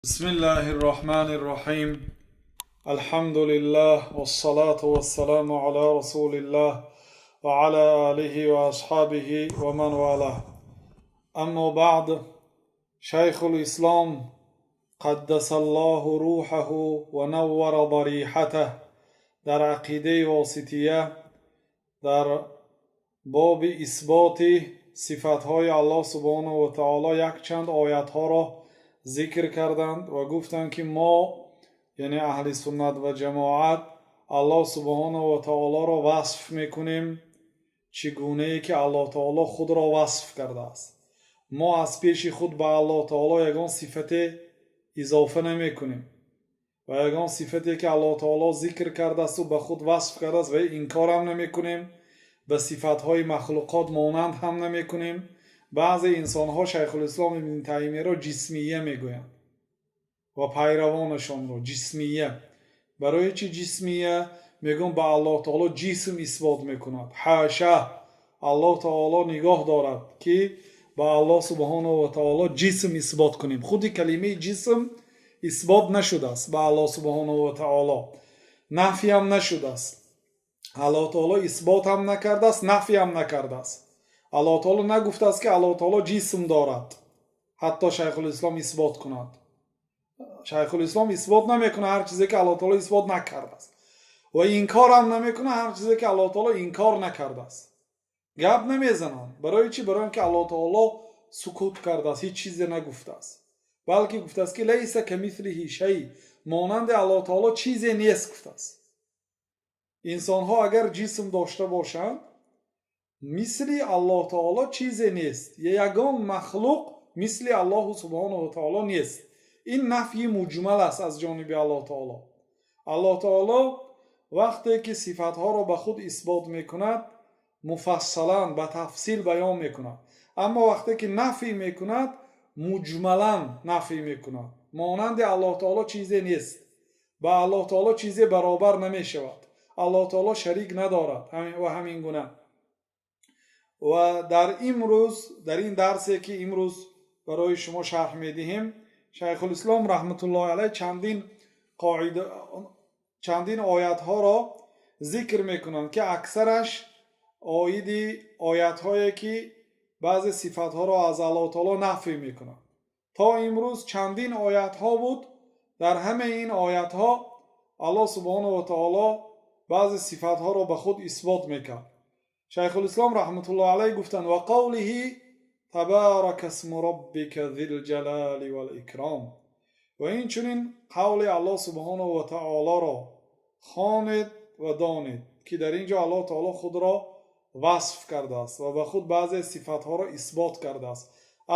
بسم الله الرحمن الرحيم، الحمد لله والصلاة والسلام على رسول الله وعلى آله وأصحابه ومن والاه. أما بعد، شيخ الإسلام قدس الله روحه ونور ضريحته дар Ақидаи Восития, дар боби исботи сифатҳои Аллоҳ субҳонаҳу ва таоло якчанд оятҳоро зикр карданд ва гуфтанд, ки мо, яъне аҳли суннат ва ҷамоат, Аллоҳ субҳонаҳу ва таолоро васф мекунем, чӣ гунае ки Аллоҳ таоло худро васф кардааст. Мо аз пеши худ ба Аллоҳ таоло ягон сифате изофа намекунем ва ягон сифате, ки Аллоҳ таоло зикр кардаасту ба худ васф кардааст, ва инкорам намекунем, ба сифатҳои махлуқот монанд ҳам намекунем. Баъзе инсонҳо Шайхулислом Ибни Таймияро ҷисмия мегӯянд ва пайравонашонро ҷисмия. Барои чӣ ҷисмия мегӯям? Ба Аллоҳ таоло ҷисм исбот мекунад. Ҳоша, Аллоҳ таоло нигоҳ дорад, ки ба Аллоҳ субҳонаҳу ва таоло ҷисм исбот кунем. Худи калимаи ҷисм исбот нашудааст ба Аллоҳ субҳонаҳу ва таоло, нафиам нашудааст. Аллоҳ таоло исботам накардааст, нафиам накардааст. Аллоҳ таоло нагуфтааст, ки Аллоҳ таоло ҷисм дорад. Ҳатто Шайхулислом исбот кунад, Шайхулислом исбот намекунад ҳар чизе, ки Аллоҳ таоло исбот накардааст, ва инкорам намекунад ҳар чизе, ки Аллоҳ таоло инкор накардааст. Гап намезананд. Барои чӣ? Барои он ки Аллоҳ таоло сукут кардааст, ҳеҷ чизе нагуфтааст, балки гуфтааст, ки ليس كمثله شيء, монанди Аллоҳ таоло чизе нест, гуфтааст. Инсонҳо агар ҷисм дошта бошанд, мисли Аллоҳ таоло чизе нест, ягон махлуқ мисли Аллоҳу субҳонаҳу таоло нест. Ин нафйи муҷмал аст аз ҷониби Аллоҳ таоло. Аллоҳ таоло вақте ки сифатҳоро ба худ исбот мекунад, муфассалан, ба тафсил баён мекунад, аммо вақте ки нафй мекунад, муҷмалан нафй мекунад. Монанди Аллоҳ таоло чизе нест, ба Аллоҳ таоло чизе баробар намешавад, Аллоҳ таоло шарик надорад ва ҳамин гуна. Ва дар имрӯз, дар ин дарсе, ки имрӯз барои шумо шарҳ медиҳем, Шайхулислом раҳматуллоҳи алайҳ чандин қоида, чандин оятҳоро зикр мекунанд, ки аксараш оиди оятҳое, ки баъзе сифатҳоро аз Аллоҳ таоло нафй мекунанд. То имрӯз чандин оятҳо буд. Дар ҳамаи ин оятҳо Аллоҳ субҳонаҳу ва таоло баъзе сифатҳоро ба худ исбот мекард. Шайхулислом раҳматуллоҳ алайҳ гуфтанд: وقوله تبارك اسم ربك ذي الجلال والإكرام. Ва инчунин қавли Аллоҳ субҳонаҳу ва таолоро хонед ва донед, ки дар ин ҷо Аллоҳ таоло худро васф кардааст ва ба худ баъзе сифатҳоро исбот кардааст.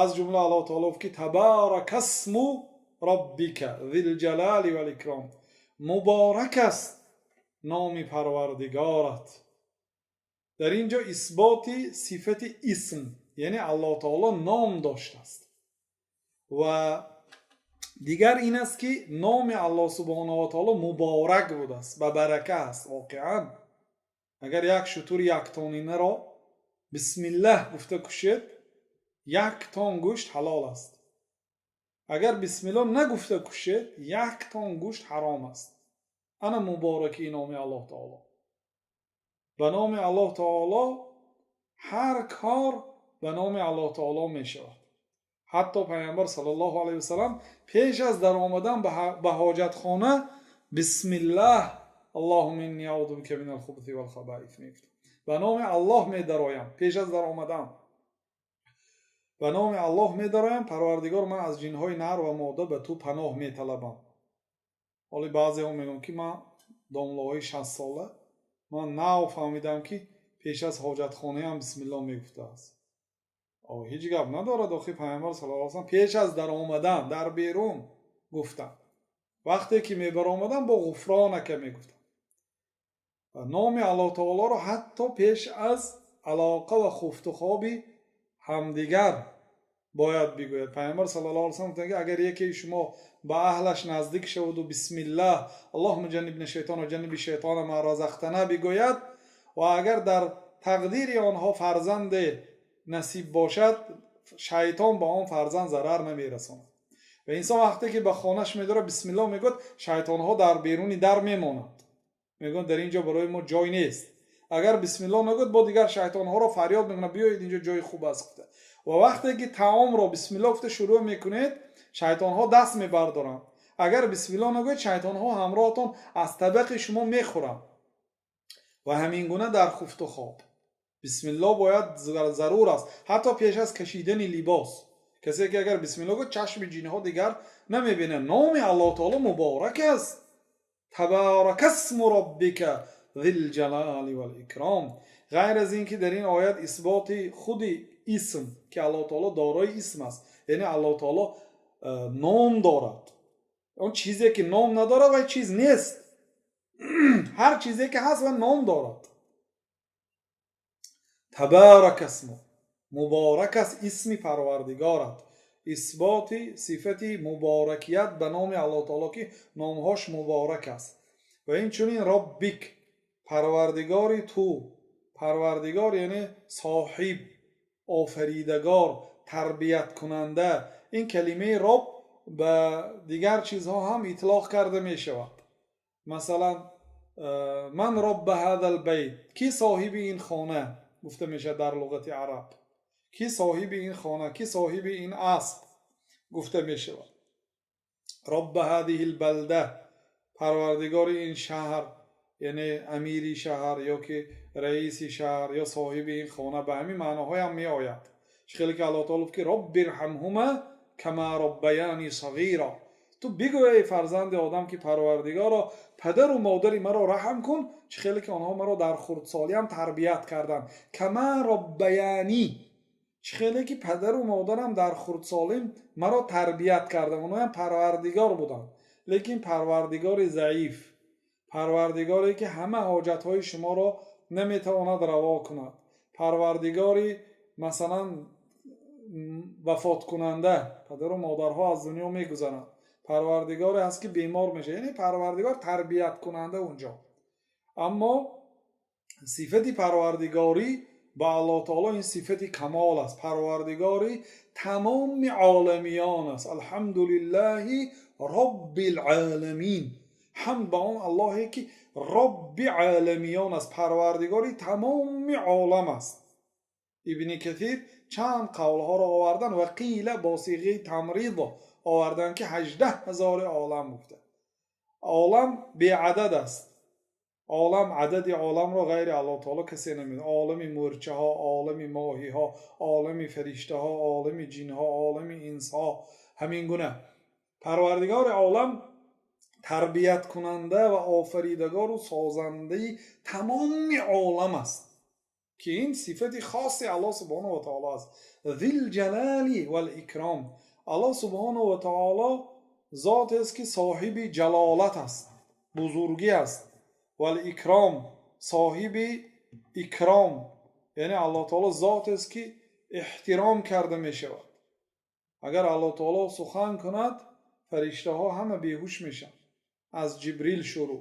Аз ҷумла Аллоҳ таоло гуфт, ки تبارك اسم ربك ذي الجلال والإكرام, муборак аст номи Парвардигорат. Дар ин ҷо исботи сифати исм, яъне Аллоҳ таоло ном доштааст. Ва дигар ин аст, ки номи Аллоҳ субҳонаҳу ва таоло муборак будааст, ба барака аст. Воқеан, агар як шутури яктонинаро бисмиллаҳ гуфта кушед, як тон гӯшт ҳалол аст. Агар бисмиллоҳ нагуфта кушед, як тон гӯшт ҳаром аст. Ана муборакии номи Аллоҳ таоло. Ба номи Аллоҳ таоло ҳар кор ба номи Аллоҳ таоло мешавад. Ҳатто Пайғамбар саллаллоҳу алайҳи васалам пеш аз даромадан ба ҳоҷатхона "بسم الله، اللهم إني أعوذ بك من الخبث والخبائث" мегуфт. Ба номи Аллоҳ медароям, пеш аз даромадан ба номи Аллоҳ медароям, Парвардигор, ман аз ҷинҳои нар ва мода ба ту паноҳ металабам. Ҳоли баъзеҳо мегӯянд, ки ман домлаҳои 60-сола, ман нав фаҳмидам, ки пеш аз ҳоҷатхонаам бисмиллоҳ мегуфтааст. Ҳеҷ гап надорад. Охи, Пайғамбар саллаллоҳу алайҳи васаллам пеш аз даромадан дар берун гуфтанд, вақте ки мебаромадам, бо "غفرانك" мегуфтам. Номи Аллоҳ таолоро ҳатто пеш аз алоқа ва хуфтухоби ҳамдигар бояд бигӯяд. Пайғамбар саллаллоҳу алайҳи васаллам гуфтанд, ки агар якеи шумо ба аҳлаш наздик шаваду "بسم الله، اللهم جنبنا الشيطان وجنب الشيطان ما رزقتنا" бигӯяд ва агар дар тақдири онҳо фарзанде насиб бошад, шайтон ба он фарзанд зарар намерасонад. Ва инсон вақте ки ба хонаш медорад, бисмиллоҳ мегӯяд, шайтонҳо дар беруни дар мемонанд, мегӯянд, дар ин ҷо барои мо ҷой нест. Агар бисмиллоҳ нагӯяд, бо дигар шайтонҳоро фарёд мекунад, биёед, инҷо ҷои хуб аст, гуфта. Ва вақте ки таомро бисмиллоҳ гуфта шурӯъ мекунед, шайтонҳо даст мебардоранд. Агар бисмиллоҳ нагӯед, шайтонҳо ҳамроҳатон аз табақи шумо мехӯранд. Ва ҳамин гуна дар хуфту хоб бисмиллоҳ бояд зарур аст, ҳатто пеш аз кашидани либос. Касе ки агар бисмиллоҳ гӯяд, чашми ҷинҳо дигар намебинад. Номи Аллоҳ таоло муборак аст. Табаракасму роббика зил-ҷалоли вал-икром. Ғайр аз ин ки дар ин оят исботи худи исм, ки Аллоҳ таоло дорои исм аст, яъне Аллоҳ таоло ном дорад. Он чизе ки ном надорад, вай чиз нест. Ҳар чизе ки ҳаст, вай ном дорад. Табаракасму, муборак аст исми Парвардигорат. Исботи сифати муборакият ба номи Аллоҳ таоло, ки номҳош муборак аст. Ва инчунин роббик, Парвардигори ту. Парвардигор яъне соҳиб, офаридагор, тарбияткунанда. Ин калимаи роб ба дигар чизҳо ҳам итлоқ карда мешавад. Масалан, ман робба ҳазал байт, ки соҳиби ин хона гуфта мешавад дар луғати араб. Ки соҳиби ин хона, ки соҳиби ин асп гуфта мешавад. Робба ҳазиҳил балда, парвардигори ин шаҳр, яъне амири шаҳр ё ки раиси шаҳр ё соҳиби ин хона, ба ҳамин маъноҳоям меояд. Чӣ хеле ки Аллоҳ таоло гуфт, ки роббирҳамҳума кама роббаяни сағира. Ту бигӯ, эй фарзанди одам, ки Парвардигоро, падару модари маро раҳм кун, чӣ хеле ки онҳо маро дар хурдсолиам тарбият карданд. Кама роббаяни, чӣ хеле ки падару модарам дар хурдсолим маро тарбият карданд. Онҳоям парвардигор буданд, лекин парвардигори заиф, парвардигоре ки ҳама ҳоҷатҳои шуморо наметавонад раво кунад, парвардигори масалан вафоткунанда, падару модарҳо аз дунё мегузаранд, парвардигоре ҳаст ки бемор мешавад, яъне парвардигор тарбияткунанда унҷо. Аммо сифати парвардигорӣ ба Аллоҳ таоло ин сифати камол аст. Парвардигори тамоми оламиён аст. Алҳамду лиллаҳи роббил оламин. Ҳамд ба он Аллоҳе ки робби оламиён аст, парвардигори тамоми олам аст. Ибни Касир чанд қавлҳоро овардан ва қила бо сиғаи тамрид овардан, ки 18 ҳазори олам гуфта. Олам беадад аст. Олам, адади оламро ғайри Аллоҳ таоло касе намедонад. Олами мӯрчаҳо, олами моҳиҳо, олами фариштаҳо, олами ҷинҳо, олами инсҳо, ҳамин гуна. Парвардигори олам тарбияткунанда ва офаридагору созандаи тамоми олам аст, ки ин сифати хоси Аллоҳ субҳонаҳу ва таоло аст. Зил-ҷалоли вал-икром. Аллоҳ субҳонаҳу ва таоло зотест ки соҳиби ҷалолат аст, бузургӣ аст, вал-икром, соҳиби икром, яъне Аллоҳ таоло зотест ки эҳтиром карда мешавад. Агар Аллоҳ таоло сухан кунад, фариштаҳо ҳама беҳуш мешаванд, аз Ҷибрил шурӯъ,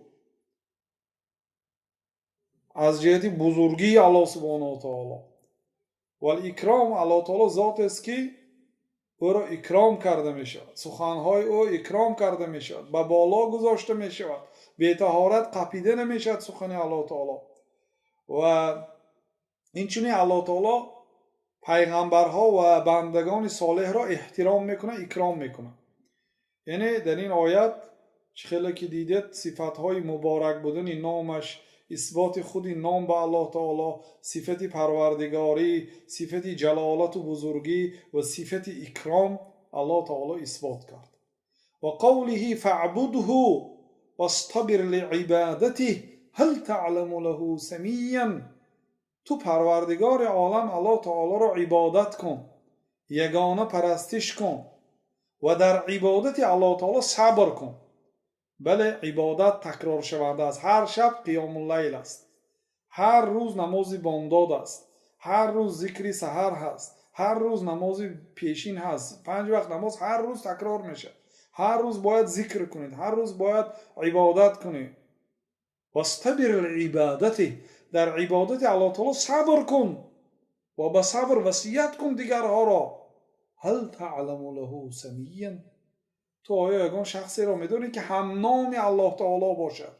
аз ҷиҳати бузургии Аллоҳ субҳонаҳу ва таоло. Вал-икром, Аллоҳ таоло зотест ки ӯро икром карда мешавад, суханҳои ӯ икром карда мешавад, ба боло гузошта мешавад, бетаҳорат қапида намешавад сухани Аллоҳ таоло. Ва инчунин Аллоҳ таоло пайғамбарҳо ва бандагони солеҳро эҳтиром мекунад, икром мекунад. Яъне дар ин оят, чӣ хеле ки дидед, сифатҳои муборак будани номаш, исботи худи ном ба Аллоҳ таоло, сифати парвардигорӣ, сифати ҷалолату бузургӣ ва сифати икром Аллоҳ таоло исбот кард. Ва қавлиҳи фаъбудҳу вастабир лиибадатиҳ ҳал таъламу лаҳу самиян. Ту Парвардигори олам Аллоҳ таолоро ибодат кун, ягона парастиш кун ва дар ибодати Аллоҳ таоло сабр кун. Бале, ибодат такроршаванда аст. Ҳар шаб қиёмуллайл аст, ҳар рӯз намози бомдод аст, ҳар рӯз зикри саҳар ҳаст, ҳар рӯз намози пешин ҳаст. Панҷ вақт намоз ҳар рӯз такрор мешавад. Ҳар рӯз бояд зикр кунед, ҳар рӯз бояд ибодат кунед. Вастабир лиибадатиҳ, дар ибодати Аллоҳ таоло сабр кун ва ба сабр васият кун дигарҳоро. Ҳал таъламу лаҳу самиян. Ту оё ягон шахсеро медонӣ, ки ҳамноми Аллоҳ таоло бошад?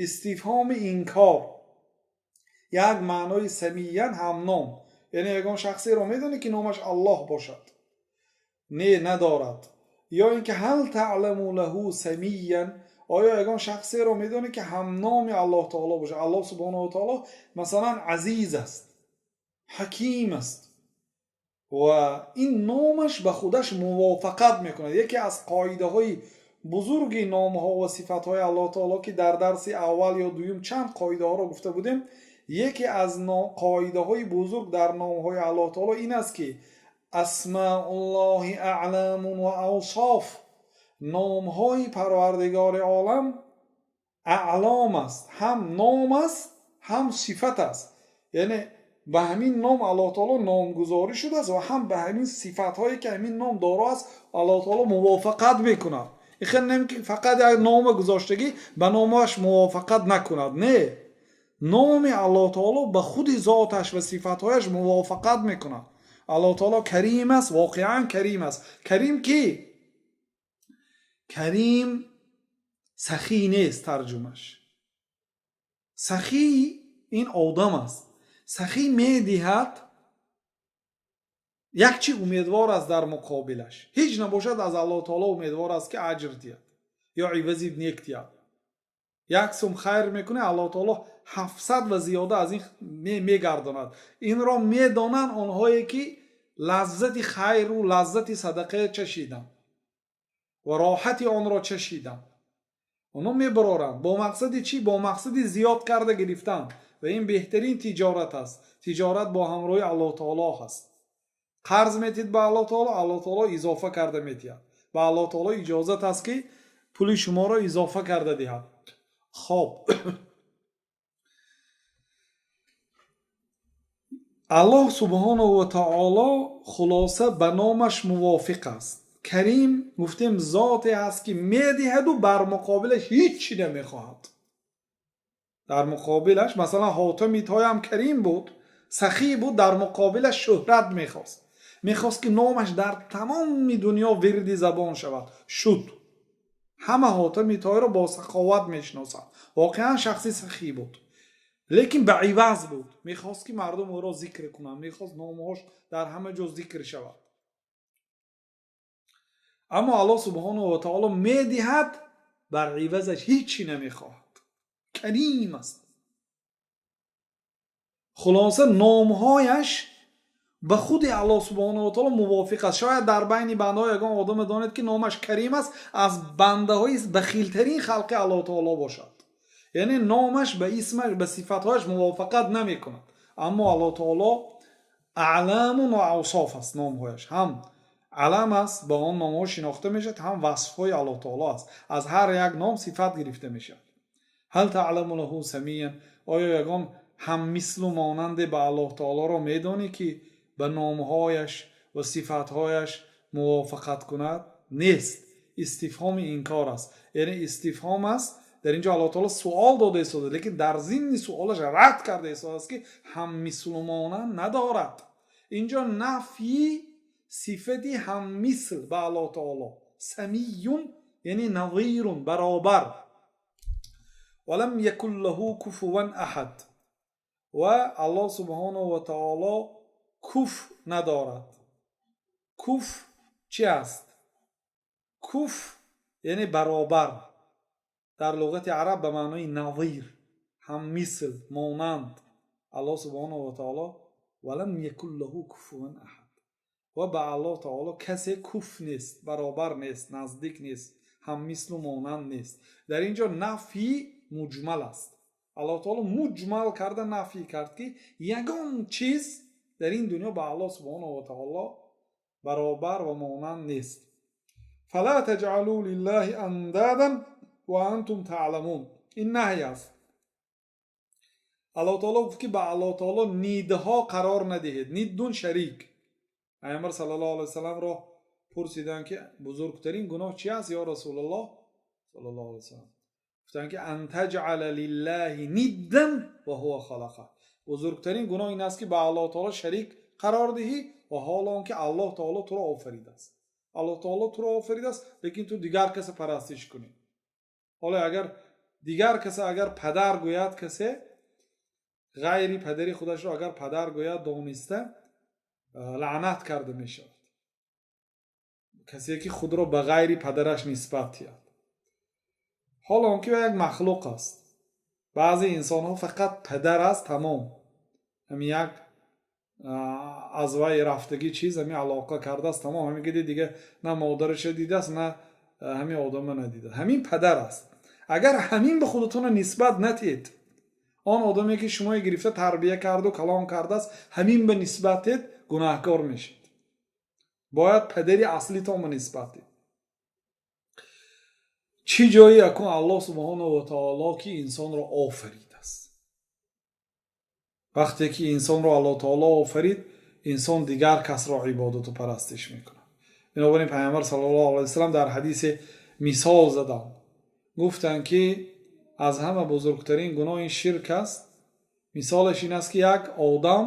Истифҳоми инкор, як маънои самиян ҳамном, яъне ягон шахсеро медонӣ, ки номаш Аллоҳ бошад? Не, надорад. Ё ин ки ҳал таъламу лаҳу самиян, оё ягон шахсеро медонӣ, ки ҳамноми Аллоҳ таоло бошад? Аллоҳ субҳонаҳу ва таоло масалан азиз аст, ҳаким аст ва ин номаш ба худаш мувофиқат мекунад. Яке аз қоидаҳои бузурги номҳо ва сифатҳои Аллоҳ таоло, ки дар дарси аввал ё дуюм чанд қоидаҳоро гуфта будем, яке аз қоидаҳои бузург дар номҳои Аллоҳ таоло ин аст, ки асмауллоҳи аъламун ва авсоф, номҳои Парвардигори олам аълом аст, ҳам ном аст, ҳам сифат аст. Яъне ба ҳамин ном Аллоҳ таоло номгузорӣ шудааст ва ҳам ба ҳамин сифатҳое, ки ҳамин ном доро аст, Аллоҳ таоло мувофиқат мекунад. Ин не ки фақат як нома гузоштагӣ, ба номаш мувофиқат накунад. Не, номи Аллоҳ таоло ба худи зоташ ва сифатҳояш мувофиқат мекунад. Аллоҳ таоло Карим аст, воқеан Карим аст. Карим кӣ? Карим сахӣ нест тарҷумаш. Сахӣ ин одам аст. Сахӣ медиҳад, як чи умедвор аст дар муқобилаш. Ҳеҷ набошад, аз Аллоҳ таоло умедвор аст, ки аҷр диҳад ё ивази нек диҳад. Як сум хайр мекунӣ, Аллоҳ таоло 700 ва зиёда аз ин мегардонад. Инро медонанд онҳое, ки лаззати хайру лаззати садақая чашиданд ва роҳати онро чашиданд. Онҳо мебароранд. Бо мақсади чӣ? Бо мақсади зиёд карда гирифтан. Ва ин беҳтарин тиҷорат аст. Тиҷорат бо ҳамроҳи Аллоҳ таоло ҳаст. Қарз метиҳед ба Аллоҳ таоло, Аллоҳ таоло изофа карда метиҳад. Ба Аллоҳ таоло иҷозат аст, ки пули шуморо изофа карда диҳад. Хоб, Аллоҳ субҳонаҳу ва таоло хулоса ба номаш мувофиқ аст. Карим гуфтем зоте аст, ки медиҳаду бар муқобилаш ҳеҷ чи намехоҳад. Дар муқобилаш масалан Ҳотами Тоям карим буд, сахӣ буд, дар муқобилаш шӯҳрат мехост. Мехост, ки номаш дар тамоми дунё вирди забон шавад. Шуд. Ҳама Ҳотами Тойро бо саховат мешиносанд. Воқеан шахси сахӣ буд, лекин ба иваз буд. Мехост, ки мардум ӯро зикр кунанд, мехост номҳош дар ҳама ҷо зикр шавад. Аммо Аллоҳ субҳонаҳу ва таоло медиҳад, бар ивазаш ҳеҷ чӣ намехоҳад. Карим аст. Хулоса, номҳояш ба худи Аллоҳ субҳонаҳу ва таоло мувофиқ аст. Шояд дар байни бандаҳо ягон одаме донед, ки номаш Карим аст, аз бандаҳои бахилтарин халқи Аллоҳ таоло бошад. Яъне номаш ба исмаш, ба сифатҳояш мувофиқат намекунад. Аммо Аллоҳ таоло аъламун ва авсоф аст. Номҳояш ҳам алам аст, ба он номҳо шинохта мешавад, ҳам васфҳои Аллоҳ таоло аст. Аз ҳар як ном сифат гирифта мешавад. Ҳал таъламу лаҳу самиян, оё ягон ҳаммислу монанде ба Аллоҳ таолоро медонӣ, ки ба номҳояш ва сифатҳояш мувофиқат кунад? Нест. Истифҳоми инкор аст, яъне истифҳом аст. Дар ин ҷо Аллоҳ таоло суол дода истода, лекин дар зимни суолаш рад карда истодааст, ки ҳаммислу монанд надорад. Инҷо нафйи сифати ҳаммисл ба Аллоҳ таоло. Самиюн яъне назирун, баробар. Валам якун лаҳу куфуван аҳад, ва Аллоҳ субҳонаҳу ва таоло куф надорад. Куф чи аст? Куф яъне баробар, дар луғати араб ба маънои назир, ҳаммисл, монанд. Аллоҳ субҳонаҳу ва таоло валам якун лаҳу куфуван аҳад, ва ба Аллоҳ таоло касе куф нест, баробар нест, наздик нест, ҳаммислу монанд нест. Дар ин ҷо нафйи муҷмал аст. Аллоҳ таоло муҷмал карда нафй кард, ки ягон чиз дар ин дунё ба Аллоҳ субҳонаҳу ва таоло баробар ва монанд нест. Фала таҷъалу лиллаҳи андадан ва антум таъламун. Ин наҳй аст. Аллоҳ таоло гуфт, ки ба Аллоҳ таоло нидҳо қарор надиҳед. Ниддун шарик. Пайғамбар саллаллоҳу алайҳи васалламро пурсиданд, ки бузургтарин гуноҳ чи аст, ё Расулуллоҳ саллаллоҳу алайҳи васаллам? Гуфтанд, ки ан таҷъала лиллаҳи ниддан ва ҳува халақа. Бузургтарин гуноҳ ин аст, ки ба Аллоҳ таоло шарик қарор диҳӣ, ва ҳоло он ки Аллоҳ таоло туро офаридааст. Аллоҳ таоло туро офаридааст, лекин ту дигар каса парастиш кунӣ. Ҳоло агар дигар каса агар падар гӯяд, касе ғайри падари худашро агар падар гӯяд, дониста лаънат карда мешавад. Касе ки худро ба ғайри падараш нисбат диҳад, ҳоло он ки як махлуқ аст. Баъзе инсонҳо фақат падар аст, тамом, ҳамин як аз вай рафтагӣ чиз ҳамин алоқа кардааст, тамом, ҳамин ки дига на модараша дидааст, на ҳамин одама надидааст, ҳамин падар аст. Агар ҳамин ба худатонро нисбат натиҳед, он одаме ки шумои гирифта тарбия карду калон кардааст, ҳамин ба нисбат диҳед, гунаҳкор мешед. Бояд падари аслитон ба нисбат диҳед. Чӣ ҷое акун Аллоҳ субҳонаҳу ва таоло, ки инсонро офаридааст. Вақте ки инсонро Аллоҳ таоло офарид, инсон дигар касро ибодату парастиш мекунад. Бинобар ин Пайғамбар саллаллоҳу алайҳи васаллам дар ҳадисе мисол заданд, гуфтанд, ки аз ҳама бузургтарин гуноҳ ин ширк аст. Мисолаш ин аст, ки як одам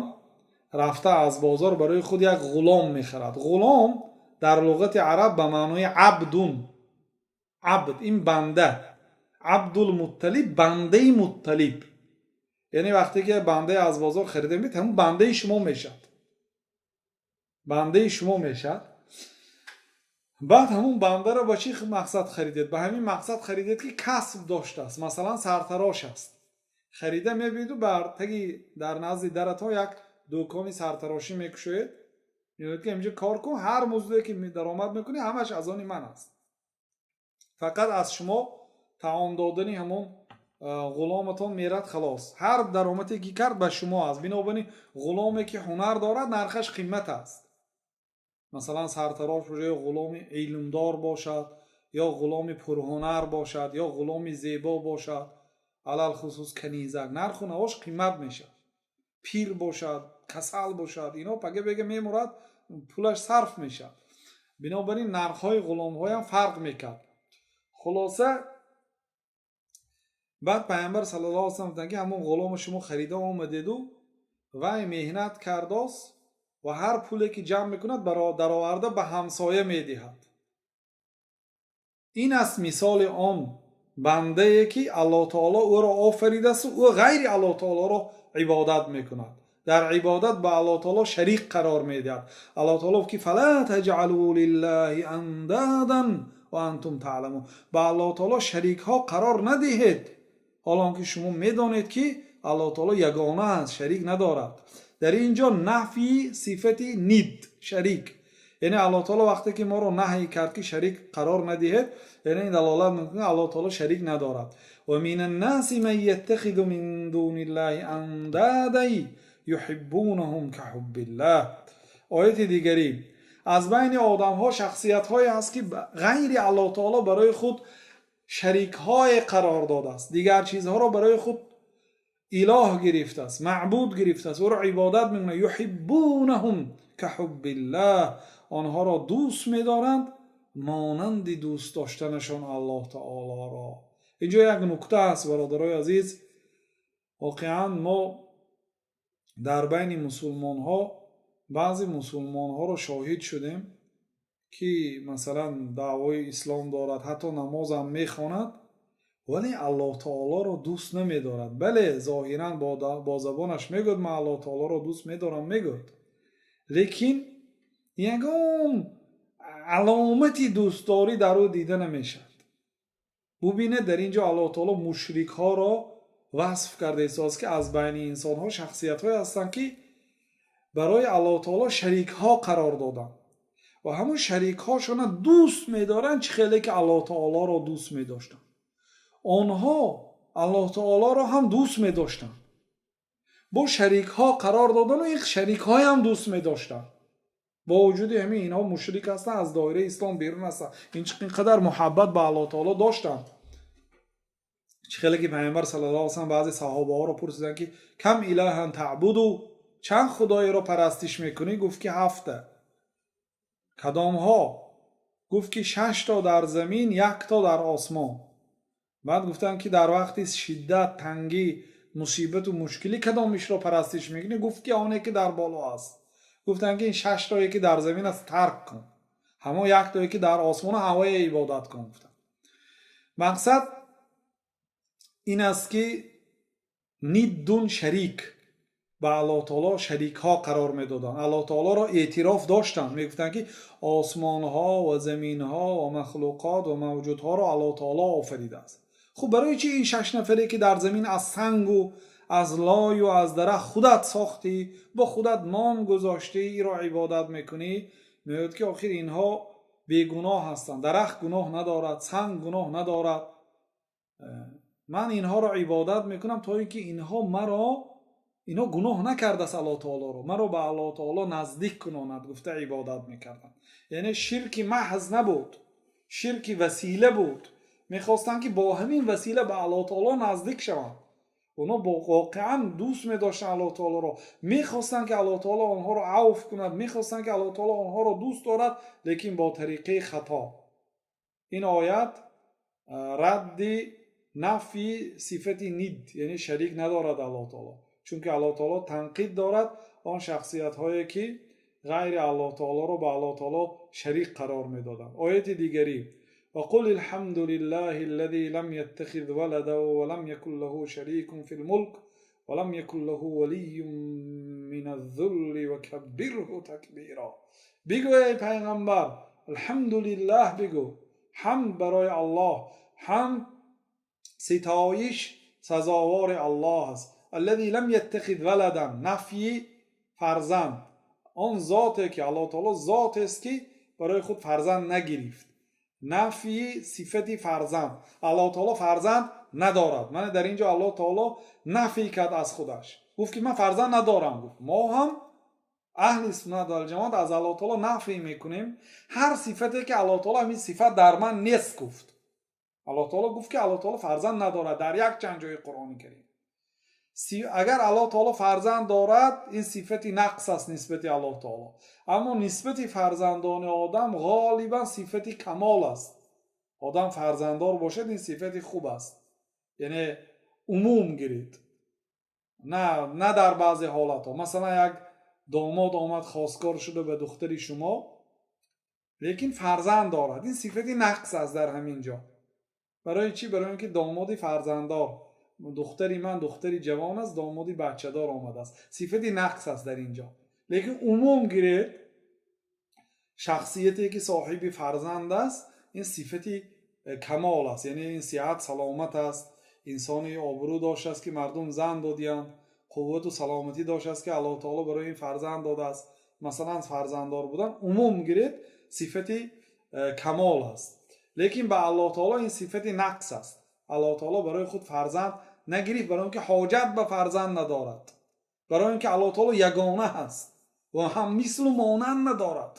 рафта аз бозор барои худ як ғулом мехарад. Ғулом дар луғати араб ба маънои абдун, абд ин банда, Абдулмутталиб, бандаи Мутталиб. Яъне вақте ки бандае аз бозор харида мебид, ҳамун бандаи шумо мешавад, бандаи шумо мешавад. Баъд ҳамун бандаро ба чӣ мақсад харидед? Ба ҳамин мақсад харидед, ки касб доштааст, масалан, сартарош аст. Харида мебиду бар таги дар назди даратон як дӯкони сартарошӣ мекушоед. Мегӯяд, ки инҷо кор кун, ҳар музде ки даромад мекунӣ, ҳамаш аз они ман аст, фақат аз шумо таом додани ҳамон ғуломатон мерад, халос. Ҳар даромаде ки кард, ба шумо аст. Бинобар ин ғуломе ки ҳунар дорад, нархаш қимат аст. Масалан, сартарош бошад ё ғуломи илмдор бошад, ё ғуломи пурҳунар бошад, ё ғуломи зебо бошад, алалхусус канизак, нарху навош қимат мешавад. Пир бошад, касал бошад, ино пага бега мемурад, пулаш сарф мешавад. Бинобар ин нархҳои ғуломҳоям фарқ мекард. Хулоса, баъд Пайғамбар саллаллоҳу алайҳи васаллам гуфтанд, ки ҳамон ғуломо шумо харида омадеду, вай меҳнат кардост ва ҳар пуле ки ҷамъ мекунад, дароварда ба ҳамсоя медиҳад. Ин аст мисоли он бандае, ки Аллоҳ таоло ӯро офаридасту ӯ ғайри Аллоҳ таолоро ибодат мекунад, дар ибодат ба Аллоҳ таоло шарик қарор медиҳад. Аллоҳ таоло гуфт, ки فلا تجعلوا لله أندادا وأنتم تعلمون. Ба Аллоҳ таоло шарикҳо қарор надиҳед, ҳоло он ки шумо медонед, ки Аллоҳ таоло ягона аст, шарик надорад. Дар ин ҷо нафйи сифати нид, шарик, яъне Аллоҳ таоло вақте ки моро наҳй кард, ки шарик қарор надиҳед, яъне ин далолат мекунад, Аллоҳ таоло шарик надорад. ومن الناس من يتخذ من دون الله أندادا يحبونهم كحب الله. Ояти дигарӣ: аз байни одамҳо шахсиятҳое ҳаст, ки ғайри Аллоҳ таоло барои худ шарикҳое қарор додааст, дигар чизҳоро барои худ илоҳ гирифтааст, маъбуд гирифтааст, ӯро ибодат мекунад. يحبونهم كحب الله. Онҳоро дӯст медоранд монанди дӯст доштанашон Аллоҳ таолоро. Инҷо як нукта аст, бародарои азиз. Воқеан, мо дар байни мусулмонҳо баъзе мусулмонҳоро шоҳид шудем, ки масалан даъвои ислом дорад, ҳатто намозам мехонад, вале Аллоҳ таолоро дӯст намедорад. Бале, зоҳиран бо забонаш мегӯяд, ман Аллоҳ таолоро дӯст медорам мегӯяд, лекин ягон аломати дӯстдорӣ дар ӯ дида намешавад. Бубинед, дар ин ҷо Аллоҳ таоло мушрикҳоро васф карда истодааст, ки аз байни инсонҳо шахсиятҳое ҳастанд, ки барои Аллоҳ таоло шарикҳо қарор доданд ва ҳамун шарикҳошона дӯст медоранд, чӣ хеле ки Аллоҳ таолоро дӯст медоштанд. Онҳо Аллоҳ таолоро ҳам дӯст медоштанд, бо шарикҳо қарор додану ин шарикҳоям дӯст медоштанд. Бо вуҷуди ҳамин инҳо мушрик ҳастанд, аз доираи ислом берун ҳастанд, ин қадар муҳаббат ба Аллоҳ таоло доштанд. Чӣ хеле ки Пайғамбар саллаллоҳу алайҳи васаллам баъзе саҳобаҳоро пурсиданд, ки كم إلها تعبد, чанд худоеро парастиш мекунӣ? Гуфт, ки ҳафта. Кадомҳо? Гуфт, ки шашто дар замин, якто дар осмон. Баъд гуфтанд, ки дар вақти шиддат, тангӣ, мусибату мушкилӣ кадомишро парастиш мекунӣ? Гуфт, ки оне ки дар боло аст. Гуфтанд, ки ин шаштое ки дар замин аст, тарк кун. Ҳамон яктое, ки дар осмона, ҳавое ибодат кун, гуфтанд. Мақсад ин аст, ки ниддун шарик, ба Аллоҳ таоло шарикҳо қарор медоданд. Аллоҳ таолоро эътироф доштанд, мегуфтанд, ки осмонҳо ва заминҳо ва махлуқот ва мавҷудҳоро Аллоҳ таоло офаридааст. Хуб, барои чи ин шаш нафаре, ки дар замин аз сангу аз лою аз дарахт худат сохтӣ, бо худат ном гузоштӣ, иро ибодат мекунӣ? Мегӯяд, ки охир инҳо бегуноҳ ҳастанд, дарахт гуноҳ надорад, санг гуноҳ надорад. Ман инҳоро ибодат мекунам, то ин ки инҳо маро, инҳо гуноҳ накардааст Аллоҳ таолоро, маро ба Аллоҳ таоло наздик кунонад, гуфта ибодат мекарданд. Яъне ширки маҳз набуд, ширки васила буд. Мехостанд, ки бо ҳамин васила ба Аллоҳ таоло наздик шаванд. Онҳо воқеан дӯст медоштанд Аллоҳ таолоро, мехостанд, ки Аллоҳ таоло онҳоро авф кунад, мехостанд, ки Аллоҳ таоло онҳоро дӯст дорад, лекин бо тариқаи хато. Ин оят радди нафи сифати нид, яъне шарик надорад Аллоҳ таоло, чунки Аллоҳ таоло танқид дорад он шахсиятҳое, ки ғайри Аллоҳ таолоро ба Аллоҳ таоло шарик қарор медоданд. Ояти дигарӣ: وقل الحمد لله الذي لم يتخذ ولدا ولم يكن له شريك في الملك ولم يكن له ولي من الذل وكبره تكبيرا. Бигӯ, эй пайғамбар, алҳамдулиллаҳ бигӯ, ҳамд барои Аллоҳ, ҳамд, ситоиш сазовори Аллоҳ аст. الذي لم يتخذ ولدا, нафйи фарзанд, он зоте ки Аллоҳ таоло зотест, ки барои худ фарзанд нагирифт. Нафйи сифати фарзанд, Аллоҳ таоло фарзанд надорад. Мана дар ин ҷо Аллоҳ таоло нафй кард аз худаш, гуфт, ки ман фарзанд надорам, гуфт. Мо ҳам, аҳли суннат валҷамоат, аз Аллоҳ таоло нафй мекунем ҳар сифате, ки Аллоҳ таоло ҳамин сифат дар ман нест, гуфт. Аллоҳ таоло гуфт, ки Аллоҳ таоло фарзанд надорад дар як чанд ҷои Қуръони Карим. Агар Аллоҳ таоло фарзанд дорад, ин сифати нақс аст нисбати Аллоҳ таоло, аммо нисбати фарзандони одам ғолибан сифати камол аст. Одам фарзанддор бошад, ин сифати хуб аст, яъне умум гирид, на дар баъзе ҳолатҳо. Масалан, як домод омад, хостгор шуда ба духтари шумо, лекин фарзанд дорад, ин сифати нақс аст дар ҳамин ҷо. Барои чӣ? Барои он ки домоди фарзанддор, духтари ман духтари ҷавон аст, домоди бачадор омадааст, сифати нақс аст дар ин ҷо. Лекин умум гиред, шахсияте, ки соҳиби фарзанд аст, ин сифати камол аст, яъне ин сиҳат, саломат аст, инсони обрӯ доштааст, ки мардум зан додиянд, қуввату саломатӣ доштааст, ки Аллоҳ таоло барои ин фарзанд додааст. Масалан, фарзанддор будан, умум гиред, сифати камол аст, лекин ба Аллоҳ таоло ин сифати нақс аст. Аллоҳ таоло барои худ фарзанд нагирифт, барои он ки ҳоҷат ба фарзанд надорад, барои он ки Аллоҳ таоло ягона ҳаст ва ҳам мислу монанд надорад.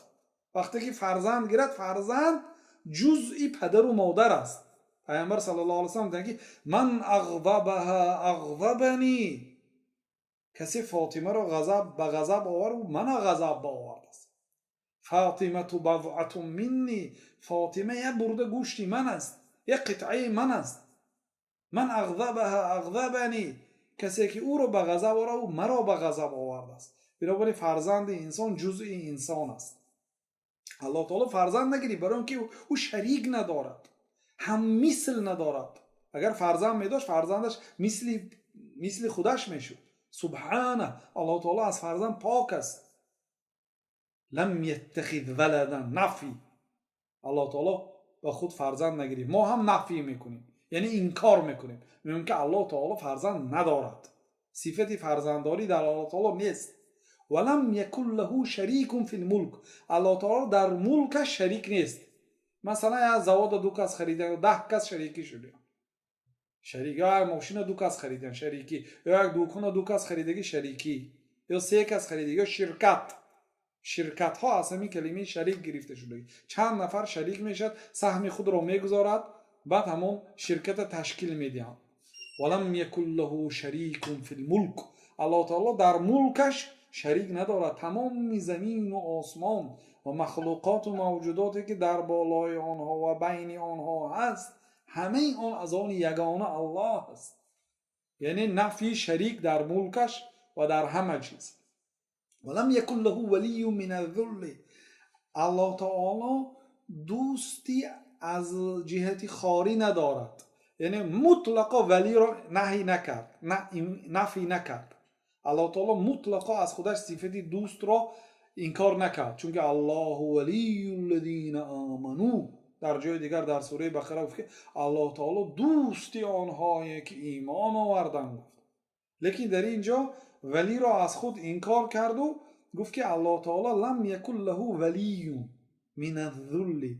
Вақте ки фарзанд гирад, фарзанд ҷузъи падару модар аст. Пайғамбар саллаллоҳу алайҳи васаллам гуфтанд, ки من أغضبها أغضبني, касе Фотимаро ғазаб ба ғазаб овард, мана ғазаб ба овардааст. فاطمة بضعة مني, Фотима як бурда гӯшти ман аст, як қитъаи ман аст. من أغضبها أغضبني, касе ки ӯро ба ғазаб орад, ӯ маро ба ғазаб овардааст. Бинобар ин фарзанди инсон ҷузъи инсон аст. Аллоҳ таоло фарзанд нагирифт, барои он ки ӯ шарик надорад, ҳам мисл надорад. Агар фарзанд медошт, фарзандаш мисли худаш мешуд. سبحانه, Аллоҳ таоло аз фарзанд пок аст. لم يتخذ ولدا, нафй, Аллоҳ таоло ба худ фарзанд нагирифт. Мо ҳам нафй мекунем, яъне инкор мекунем, мегӯем, ки Аллоҳ таоло фарзанд надорад, сифати фарзанддорӣ дар Аллоҳ таоло нест. ولم يكن له شريك في الملك, Аллоҳ таоло дар мулкаш шарик нест. Масалан, як завода ду кас харидан, 10 кас шарикӣ шудем, шарик, ё як мошина ду кас харидан, шарикӣ, ё як дукона ду кас харидагӣ, шарикӣ, ё се кас харидагӣ, ё ширкат. Ширкатҳо аз ҳамин калимаи шарик гирифта шудагӣ. Чанд нафар шарик мешавад, саҳми худро мегузорад, баъд ҳамон ширката ташкил медиҳанд. ولم يكن له شريك في الملك, Аллоҳ таоло дар мулкаш шарик надорад. Тамоми замину осмон ва махлуқоту мавҷудоте, ки дар болои онҳо ва байни онҳо ҳаст, ҳамаи он аз они ягона Аллоҳ аст. Яъне нафйи шарик дар мулкаш ва дар ҳама чиз. ولم يكن له ولي من الذل. Аллоҳ таоло дӯстӣ аз ҷиҳати хорӣ надорад, яъне мутлақо валиро наҳй накард, нафй накард. Аллоҳ таоло мутлақо аз худаш сифати дӯстро инкор накард, чунки Аллоҳу валиюллазина оману, дар ҷои дигар дар сураи Бақара гуфт, ки Аллоҳ таоло дӯсти онҳое ки имон оварданд гуфт. Лекин дар ин ҷо валиро аз худ инкор карду гуфт, ки Аллоҳ таоло лам якун лаҳу валиюн миназзулли,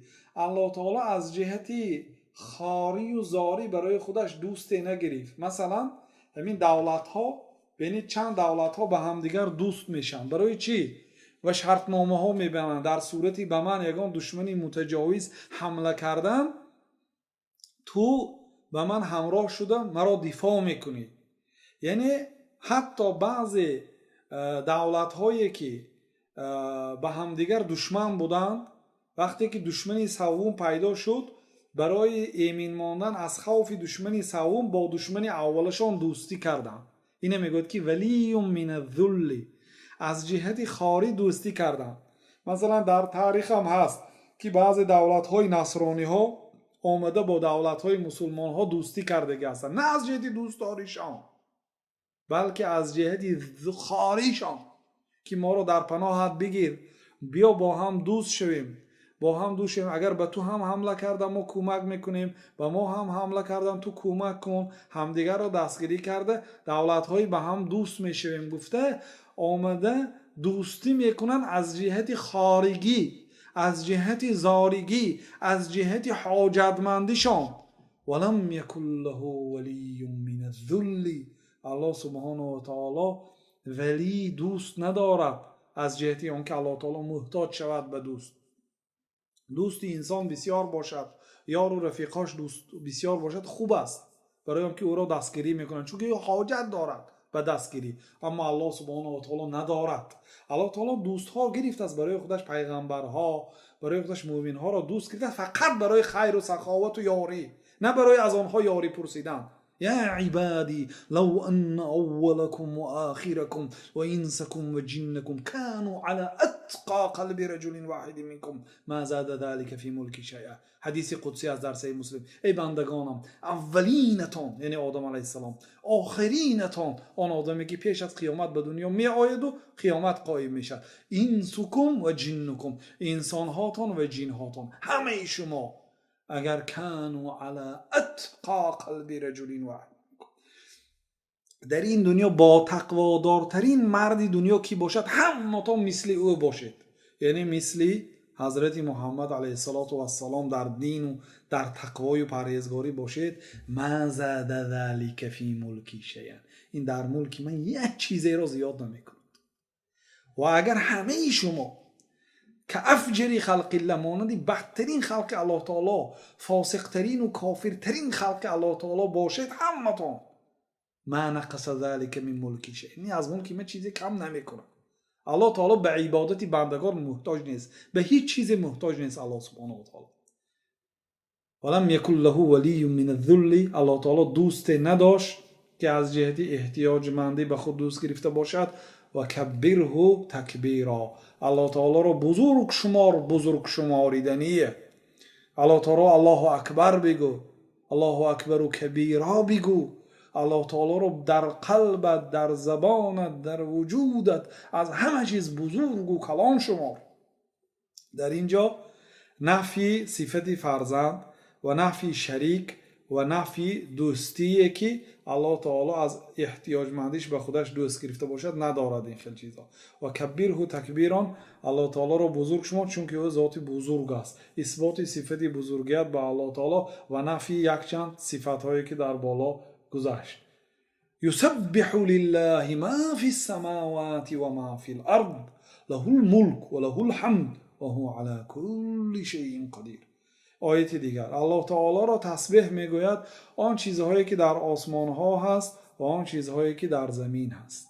Аллоҳ таоло аз ҷиҳати хорию зорӣ барои худаш дӯсте нагирифт. Масалан, ҳамин давлатҳо, бинед, чанд давлатҳо ба ҳамдигар дӯст мешаванд. Барои чӣ? Ва шартномаҳо мебанданд: дар сурати ба ман ягон душмани мутаҷовиз ҳамла кардан, ту ба ман ҳамроҳ шуда маро дифоъ мекунӣ. Яъне ҳатто баъзе давлатҳое ки ба ҳамдигар душман буданд, вақте ки душмани саввум пайдо шуд, барои эмин мондан аз хавфи душмани саввум бо душмани аввалашон дӯстӣ карданд. Ина мегӯяд, ки валиюн миназзулли, аз ҷиҳати хорӣ дӯстӣ карданд. Масалан, дар таърихам ҳаст, ки баъзе давлатҳои насрониҳо омада бо давлатҳои мусулмонҳо дӯстӣ кардагӣ ҳастанд, на аз ҷиҳати дӯстдоришон, балки аз ҷиҳати хоришон, ки моро дар паноҳат бигир, биё бо ҳам дӯст шавем, бо ҳам дӯст шавем. Агар ба ту ҳам ҳамла кардам, мо кӯмак мекунем, ба мо ҳам ҳамла кардам, ту кӯмак кун. Ҳамдигарро дастгирӣ карда, давлатҳои ба ҳам дӯст мешавем гуфта, омада дӯстӣ мекунанд аз ҷиҳати хоригӣ, аз ҷиҳати зоригӣ, аз ҷиҳати ҳоҷатмандишон. Валам якун лаҳу валиюн миназзулли, Аллоҳ субҳонаҳу ва таоло валӣ, дӯст надорад аз ҷиҳати он ки Аллоҳ таоло муҳтоҷ шавад ба дӯст. Дӯсти инсон бисёр бошад, ёру рафиқош дӯст бисёр бошад, хуб аст, барои он ки ӯро дастгирӣ мекунанд, чунки ӯ ҳоҷат дорад ба дастгирӣ. Аммо Аллоҳ субҳонаҳу ва таоло надорад. Аллоҳ таоло дӯстҳо гирифтааст барои худаш, пайғамбарҳо, барои худаш мӯминҳоро дӯст гирифта, фақат барои хайру саховату ёрӣ, на барои аз онҳо ёрӣ пурсидан. يا عبادي لو أن أولكم وآخركم وإنسكم وجنكم كانوا على أتقى قلب رجل واحد منكم ما زاد ذلك في ملكي شيئا. Ҳадиси қудсӣ аз дар Саҳеҳи Муслим. Эй бандагонам, аввалинатон, яъне Одам алайҳиссалом, охиринатон, он одаме ки пеш аз қиёмат ба дунё меояду қиёмат қоим мешавад, инсукум ва ҷиннукум, инсонҳотон ва ҷинҳотон, ҳамаи шумо агар كانوا على أتقى قلب رجل واحد، дар ин дунё бо тақводортарин марди дунё ки бошад, ҳаматон мисли ӯ бошед, яъне мисли ҳазрати Муҳаммад алайҳиссалоту вассалом дар дину дар тақвою парҳезгорӣ бошед, ما زاد ذلك في ملكي شيئا, ин дар мулки ман як чизеро зиёд намекунад. Ва агар ҳамаи шумо كأفجر خلق الله, монанди бадтарин халқи Аллоҳ таоло, фосиқтарину кофиртарин халқи Аллоҳ таоло бошед ҳаматон, ما نقص ذلك من ملكي شيئا, аз мулки ман чизе кам намекунад. Аллоҳ таоло ба ибодати бандагон муҳтоҷ нест, ба ҳеҷ чизе муҳтоҷ нест Аллоҳ субҳонаҳу ва таоло. ولم يكن له ولي من الذل, Аллоҳ таоло дӯсте надошт, ки аз ҷиҳати эҳтиёҷмандӣ ба худ дӯст гирифта бошад. وكبره تكبيرا, Аллоҳ таолоро бузург шумор, бузург шуморидание. Аллоҳ таоло Аллоҳу акбар бигӯ, Аллоҳу акбару кабиро бигӯ. Аллоҳ таолоро дар қалбат, дар забонат, дар вуҷудат аз ҳама чиз бузургу калон шумор. Дар ин ҷо нафйи сифати фарзанд ва нафйи шарик ва нафйи дӯстие, ки Аллоҳ таоло аз эҳтиёҷмандиш ба худаш дӯст гирифта бошад, надорад ин хел чизҳо. وكبره تكبيرا, Аллоҳ таолоро бузург шумор, чунки ӯ зоти бузург аст. Исботи сифати бузургият ба Аллоҳ таоло ва нафйи якчанд сифатҳое, ки дар боло гузашт. يسبح لله ما في السماوات وما في الأرض له الملك وله الحمد وهو على كل شيء قدير. Ояти дигар: Аллоҳ таолоро тасбеҳ мегӯяд он чизҳое, ки дар осмонҳо ҳаст ва он чизҳое, ки дар замин ҳаст.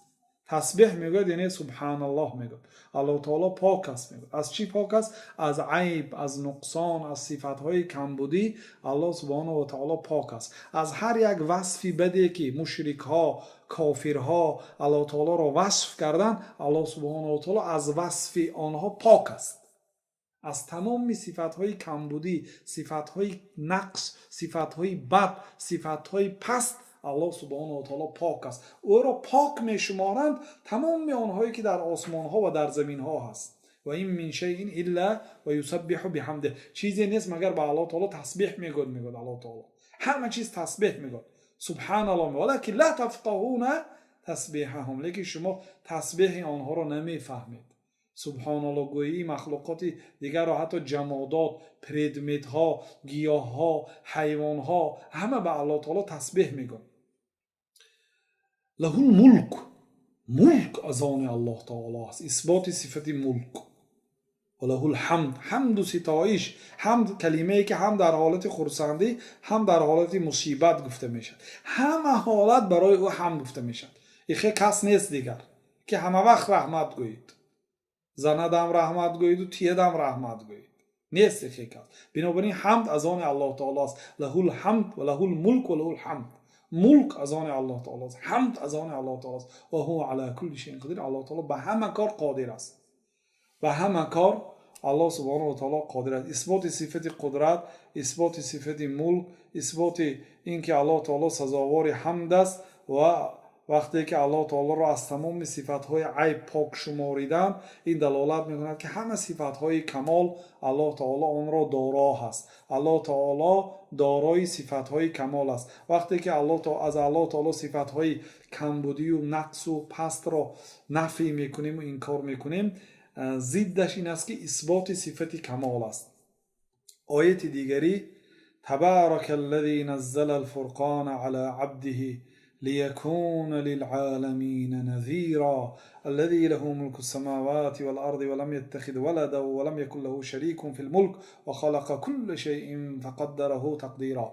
Тасбеҳ мегӯяд, яъне субҳаналлоҳ мегӯяд, Аллоҳ таоло пок аст мегӯяд. Аз чӣ пок аст? Аз айб, аз нуқсон, аз сифатҳои камбудӣ Аллоҳ субҳонаҳу ва таоло пок аст. Аз ҳар як васфи баде, ки мушрикҳо, кофирҳо Аллоҳ таолоро васф карданд, Аллоҳ субҳонаҳу ва таоло аз васфи онҳо пок аст. Аз тамоми сифатҳои камбудӣ, сифатҳои нақс, сифатҳои бад, сифатҳои паст Аллоҳ субҳонаҳу ва таоло пок аст. Ӯро пок мешуморанд тамоми онҳое, ки дар осмонҳо ва дар заминҳо ҳаст. Ва ин мин шайин илла ва юсаббиҳу биҳамдиҳ. Чизе нест, магар ба Аллоҳ таоло тасбеҳ мегӯяд, мегӯяд Аллоҳ таоло. Ҳама чиз тасбеҳ мегӯяд. Субҳаналлоҳ, валакин ла тафқаҳуна тасбеҳаҳум. Лекин шумо тасбеҳи онҳоро намефаҳмед. Субҳоналлоҳ гӯии махлуқоти дигарро, ҳатто ҷамодот, предметҳо, гиёҳҳо, ҳайвонҳо ҳама ба Аллоҳ таоло тасбеҳ мегӯянд. Лаҳул мулк, мулк аз они Аллоҳ таоло аст. Исботи сифати мулк. Ва лаҳул ҳамд, ҳамду ситоиш. Ҳамд калимае, ки ҳам дар ҳолати хурсандӣ, ҳам дар ҳолати мусибат гуфта мешавад. Ҳама ҳолат барои ӯ ҳамд гуфта мешавад. Ихе кас нест дигар, ки ҳама вақт раҳмат гӯед. Занадам раҳмат гӯеду тиядам раҳмат гӯед. Нест ихе кас. Бинобар ин ҳамд аз они Аллоҳ таоло аст. Лаҳул ҳамд ва лаҳул мулк ва лаҳул ҳамд. Мулк аз они Аллоҳ таоло аст. Ҳамд аз они Аллоҳ таоло аст. Ва ҳува ала кулли шайин қодир. Аллоҳ таоло ба ҳама кор қодир аст. Ба ҳама кор Аллоҳ субҳонаҳу ва таоло қодир аст. Исботи сифати қудрат, исботи сифати мулк, исботи ин ки Аллоҳ таоло сазовори ҳамд аст ва вақте ки Аллоҳ таолоро аз тамоми сифатҳои айб пок шуморидан, ин далолат мекунад, ки ҳама сифатҳои камол Аллоҳ таоло онро доро ҳаст. Аллоҳ таоло дорои сифатҳои камол аст. Вақте ки аз Аллоҳ таоло сифатҳои камбудию нақсу пастро нафй мекунему инкор мекунем, зиддаш ин аст, ки исботи сифати камол аст. Ояти дигари: табарака аллази наззала алфурқона ала абдиҳи ليكون للعالمين نذيرا الذي له ملك السماوات والأرض ولم يتخذ ولدا ولم يكن له شريك في الملك وخلق كل شيء فقدره تقديرا.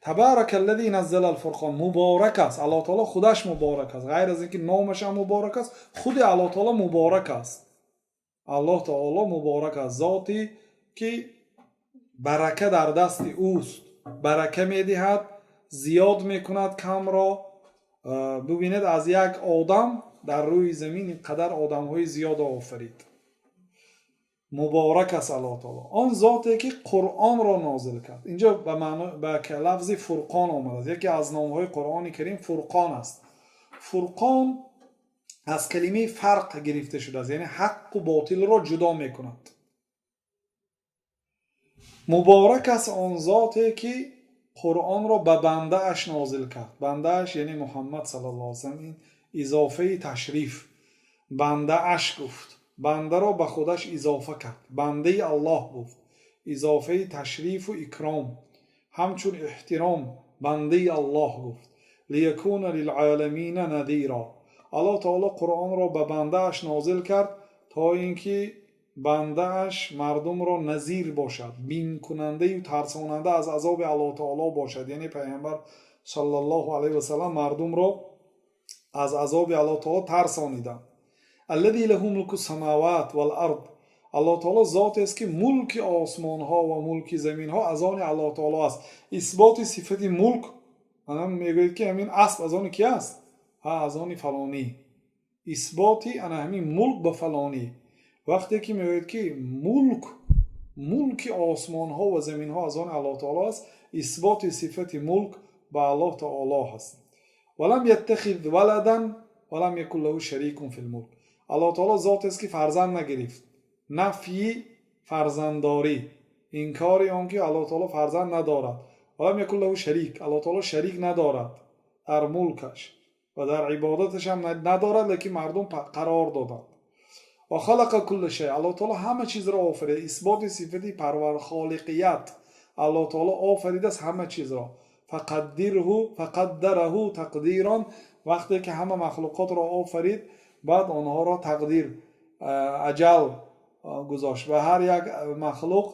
تبارك الذي نزل الفرقان. Муборак аст Аллоҳ таоло, худаш муборак аст. Ғайр аз ин ки номаш ҳам муборак аст, худи Аллоҳ таоло муборак аст. Аллоҳ таоло муборак аст, зоте ки барака дар дасти ӯст, барака медиҳад, зиёд мекунад камро. Бубинед, аз як одам дар рӯи замин ин қадар одамҳои зиёд офарид. Муборак аст Аллоҳ таоло, он зоте ки Қуръонро нозил кард. Инҷо ба лафзи фурқон омадааст. Яке аз номҳои Қуръони Карим Фурқон аст. Фурқон аз калимаи фарқ гирифта шудааст, яъне ҳаққу ботилро ҷудо мекунад. Муборак аст он зоте ки Қуръонро ба бандааш нозил кард. Бандааш, яъне Муҳаммад саллаллоҳу алайҳи васаллам. Ин изофаи ташриф, бандааш гуфт, бандаро ба худаш изофа кард, бандаи Аллоҳ гуфт. Изофаи ташрифу икром, ҳамчун эҳтиром бандаи Аллоҳ гуфт. Лиякуна лилъоламина надира. Аллоҳ таоло Қуръонро ба бандааш нозил кард, то ин ки бандааш мардумро назир бошад, бимкунандаю тарсонанда аз азоби Аллоҳ таоло бошад. Яъне Пайғамбар саллаллоҳу алайҳи васаллам мардумро аз азоби Аллоҳ таоло тарсониданд. Аллади лаҳу мулку самават вал ард. Аллоҳ таоло зотест, ки мулки осмонҳо ва мулки заминҳо аз они Аллоҳ таоло аст. Исботи сифати мулк. Ана мегӯед, ки ҳамин асп аз они ки аст? Ҳа, аз они фалонӣ. Исботи ана ҳамин мулк ба фалонӣ. Вақте ки мегӯяд, ки мулк, мулки осмонҳо ва заминҳо аз они Аллоҳ таоло аст, исботи сифати мулк ба Аллоҳ таоло ҳаст. Валам яттахиз валадан валам якун лаҳу шарикун фил мулк. Аллоҳ таоло зотест, ки фарзанд нагирифт. Нафйи фарзанддорӣ, инкори он ки Аллоҳ таоло фарзанд надорад. Валам якун лаҳу шарик. Аллоҳ таоло шарик надорад дар мулкаш ва дар ибодаташ ҳам надорад, лекин мардум қарор доданд. Ва халақа кулла шай. Аллоҳ таоло ҳама чизро офарид. Исботи сифати парвар холиқият. Аллоҳ таоло офаридааст ҳама чизро. Фақаддирҳу фақаддараҳу тақдирон. Вақте ки ҳама махлуқотро офарид, баъд онҳоро тақдир, аҷал гузошт ва ҳар як махлуқ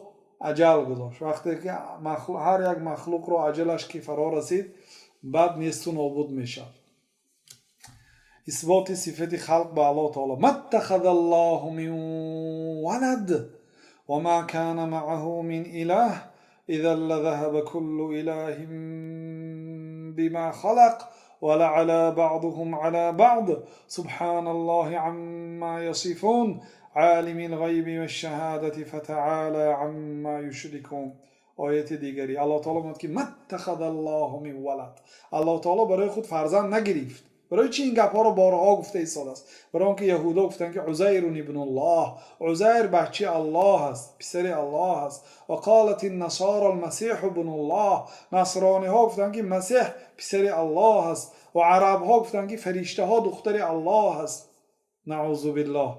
аҷал гузошт. Вақте ки ҳар як махлуқро аҷалаш ки фаро расид, баъд несту нобуд мешавад. Исботи сифати халқ ба Аллоҳ таоло. Маттахаза аллоҳу мин валад ва ма кана маъаҳу мин илаҳ изан лазаҳаба куллу илаҳин бима халақ ولعلى بعضهم على بعض سبحان الله عما يصفون. عالم الغيب والشهادة فتعالى عما يشركون. Ояти дигари Аллоҳ таоло мегӯяд, ки ما اتخذ الله من ولد, Аллоҳ таоло барои худ фарзанд нагирифт. Барои чӣ ин гапҳоро борҳо гуфта истодааст? Барои он ки яҳудо гуфтанд, ки عزير ابن الله, Узайр бачаи Аллоҳ аст, писари Аллоҳ аст. وقالت النصارى المسيح ابن الله, насрониҳо гуфтанд, ки Масеҳ писари Аллоҳ аст, ва арабҳо гуфтанд, ки фариштаҳо духтари Аллоҳ аст. نعوذ بالله.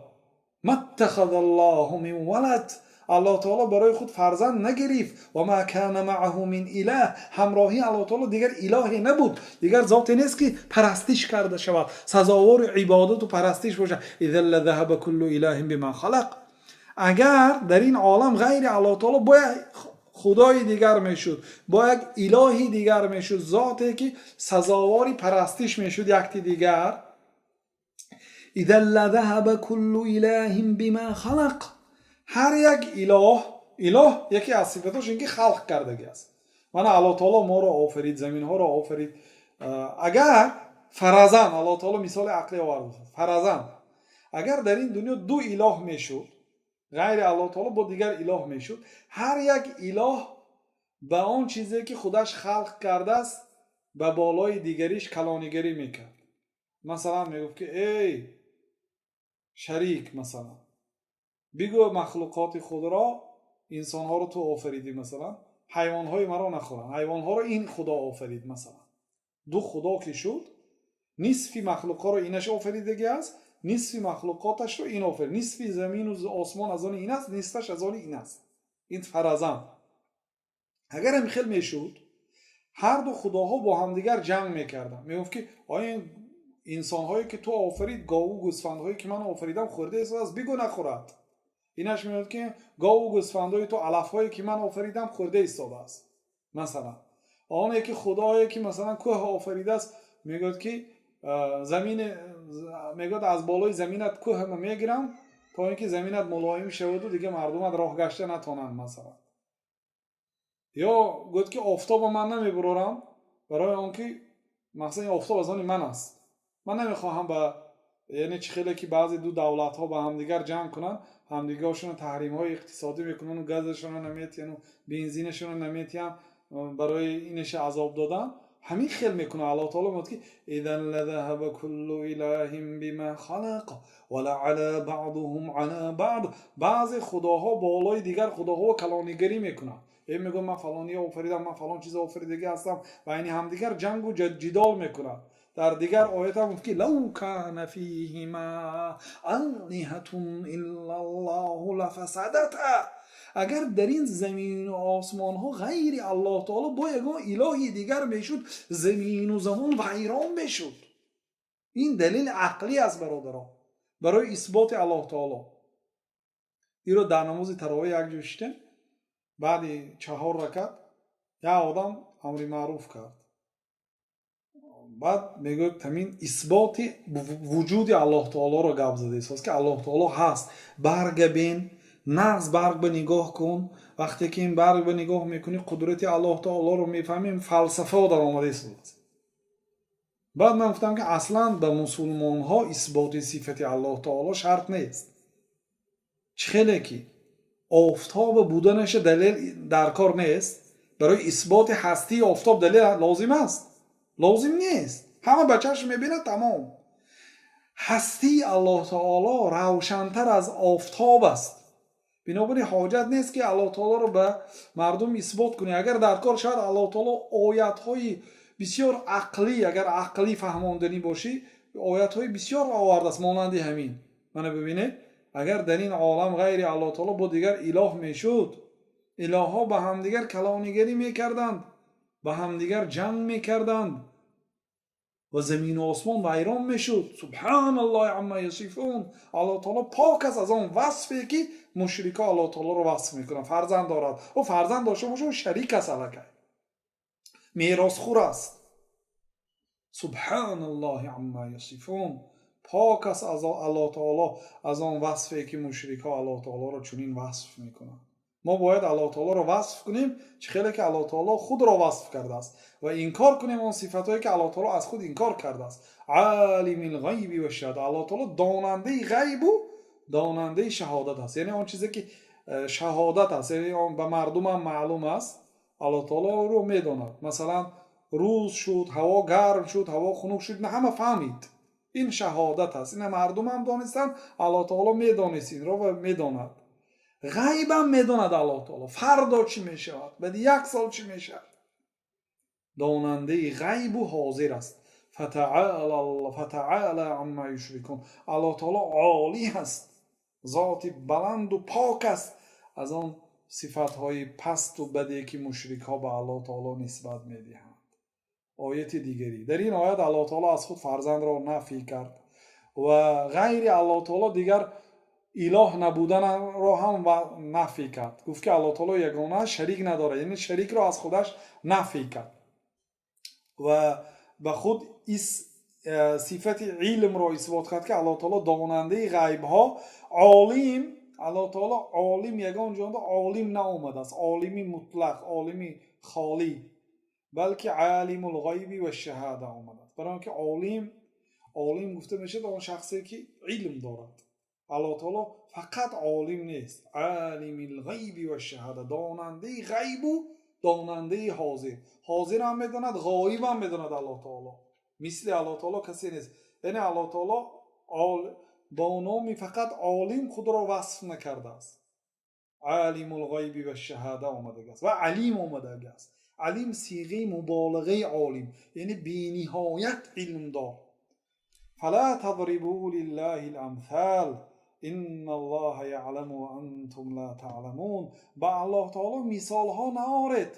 ما اتخذ الله من ولد, Аллоҳ таоло барои худ фарзанд нагирифт. وما كان معه من إله, ҳамроҳии Аллоҳ таоло дигар илоҳе набуд, дигар зоте нест, ки парастиш карда шавад, сазовори ибодату парастиш бошад. إذا لذهب كل إله بما خلق, агар дар ин олам ғайри Аллоҳ таоло бо як худои дигар мешуд, бо як илоҳи дигар мешуд, зоте ки сазовори парастиш мешуд, якти дигар, إذا لذهب كل إله بما خلق, ҳар як илоҳ. Илоҳ яке аз сифатош ин ки халқ кардагӣ аст. Мана, Аллоҳ таоло моро офарид, заминҳоро офарид. Агар фаразан, Аллоҳ таоло мисоли ақлӣ овард, фаразан, агар дар ин дунё ду илоҳ мешуд, ғайри Аллоҳ таоло бо дигар илоҳ мешуд, ҳар як илоҳ ба он чизе, ки худаш халқ кардааст, ба болои дигариш калонигарӣ мекард. Масалан, мегуфт, ки эй шарик, масалан, бигӯ махлуқоти худро, инсонҳоро ту офаридӣ, масалан, ҳайвонҳои маро нахӯранд, ҳайвонҳоро ин худо офарид. Масалан, ду худо ки шуд, нисфи махлуқҳоро инаш офаридагӣ аст, нисфи махлуқоташро ин офарид, нисфи замину осмон аз они ин аст, нисфаш аз они ин аст. Ин фаразан, агар ҳамин хел мешуд, ҳарду худоҳо бо ҳамдигар ҷанг мекарданд. Мегуфт, ки оё инсонҳое, ки ту офарид, гову гӯсфандҳое, ки ман офаридам, хӯрда истодааст, бигӯ нахӯрад. Инаш мегӯяд, ки гову гӯсфандҳои ту алафҳое, ки ман офаридам, хӯрда истодааст. Масалан, оне ки худое, ки масалан кӯҳ офаридааст, мегӯяд, ки замин, мегӯяд, аз болои заминат кӯҳама мегирам, то ин ки заминат мулоим шаваду дига мардумат роҳ гашта натонанд. Масалан, ё гӯяд, ки офтоба ман намебурорам, барои он ки мақсад ин офтоб аз они ман аст, ман намехоҳам ба, яъне чӣ хеле ки баъзе ду давлатҳо ба ҳамдигар ҷанг кунанд, ҳамдигаршона таҳримҳои иқтисодӣ мекунанду газашона наметиҳану бензинашона наметиҳанд, барои инаша азоб додан ҳамин хел мекунад. Аллоҳ таоло мегӯяд, ки إذا لذهب كل إله بما خلق ولعلا بعضهم على بعض, баъзе худоҳо болои дигар худоҳо калонигарӣ мекунанд. Э, мегӯяд, ман фалония офаридам, ман фалон чиза офаридагӣ ҳастам. Байни ҳамдигар ҷангу ҷидол мекунад. Дар дигар оятам гуфт, ки لو كان فيهما آلهة إلا الله لفسدتا, агар дар ин замину осмонҳо ғайри Аллоҳ таоло бо ягон илоҳи дигар мешуд, замину замон вайрон мешуд. Ин далели ақлӣ аст, бародарон, барои исботи Аллоҳ таоло. Иро дар намози таровӣ якҷо шиштем, баъди чаҳор ракат як одам амри маъруф кард. Баъд мегӯяд, ҳамин исботи вуҷуди Аллоҳ таолоро гап зада истодааст, ки Аллоҳ таоло ҳаст. Барга бин, нағз барг ба нигоҳ кун, вақте ки ин барг ба нигоҳ мекунӣ, қудрати Аллоҳ таолоро мефаҳмем. Фалсафао даромада истодааст. Баъд ман гуфтам, ки аслан ба мусулмонҳо исботи сифати Аллоҳ таоло шарт нест. Чӣ хеле ки офтоба буданаша далел дар кор нест, барои исботи ҳастии офтоб далел лозим аст? Лозим нест. Ҳама ба чашм мебинад, тамом. Ҳастии Аллоҳ таоло равшантар аз офтоб аст. Бинобар ин ҳоҷат нест, ки Аллоҳ таолоро ба мардум исбот кунӣ. Агар дар кор шавад, Аллоҳ таоло оятҳои бисёр ақлӣ, агар ақлӣ фаҳмонданӣ бошӣ, оятҳои бисёр овардааст монанди ҳамин. Мана бибинед, агар дар ин олам ғайри Аллоҳ таоло бо дигар илоҳ мешуд, илоҳҳо ба ҳамдигар калонигарӣ мекарданд, ба ҳамдигар ҷанг мекарданд ва замину осмон вайрон мешуд. سبحان الله عما يصفون, Аллоҳ таоло пок аст аз он васфе, ки мушрико Аллоҳ таолоро васф мекунанд. Фарзанд дорад. Ӯ фарзанд дошта боша, ӯ шарик аст, аллакай меросхӯр аст. سبحان الله عما يصفون, пок аст аз Аллоҳ таоло аз он васфе, ки мушрикҳо Аллоҳ таолоро чунин васф мекунанд. Мо бояд Аллоҳ таолоро васф кунем, чӣ хеле ки Аллоҳ таоло худро васф кардааст, ва инкор кунем он сифатҳое, ки Аллоҳ таоло аз худ инкор кардааст. عالم الغيب والشهادة, Аллоҳ таоло донандаи ғайбу Донандаи шаҳодат аст, яъне он чизе, ки шаҳодат аст, яъне он ба мардумам маълум аст, Аллоҳ таоло ӯро медонад. Масалан, рӯз шуд, ҳаво гарм шуд, ҳаво хунук шуд, ина ҳама фаҳмид, ин шаҳодат аст. Ина мардумам донистанд, Аллоҳ таоло медонист инро ва медонад. Ғайбам медонад Аллоҳ таоло, фардо чӣ мешавад, баъди як сол чӣ мешавад. Донандаи ғайбу ҳозир аст. فتعالى عما يشركون. Аллоҳ таоло олӣ аст, зоти баланду пок аст аз он сифатҳои пасту баде, ки мушрикҳо ба Аллоҳ таоло нисбат медиҳанд. Ояти дигарӣ. Дар ин оят Аллоҳ таоло аз худ фарзандро нафӣ кард ва ғайри Аллоҳ таоло дигар илоҳ набуданро ҳам нафӣ кард. Гуфт, ки Аллоҳ таоло ягона, шарик надорад, яъне шарикро аз худаш нафӣ кард ва ба худ сифати илмро исбот кард, ки Аллоҳ таоло донандаи ғайбҳо, олим. Аллоҳ таоло олим, ягон ҷонда олим наомадааст, олими мутлақ, олими холӣ, балки عالم الغيب والشهادة омадааст. Барои он ки олим, олим гуфта мешавад он шахсе, ки илм дорад. Аллоҳ таоло фақат олим нест, عالم الغيب والشهادة, донандаи ғайбу донандаи ҳозир. Ҳозирам медонад, ғоибам медонад Аллоҳ таоло. Мисли Аллоҳ таоло касе нест. Яъне Аллоҳ таоло бо номи фақат олим худро васф накардааст. عالم الغيب والشهادة омадагааст ва алим омадагааст. Алим сиғаи муболиғаи олим, яъне бениҳоят илмдор. فلا تضربوا لله الأمثال إن الله يعلم وأنتم لا تعلمون. Ба Аллоҳ таоло мисолҳо наоред,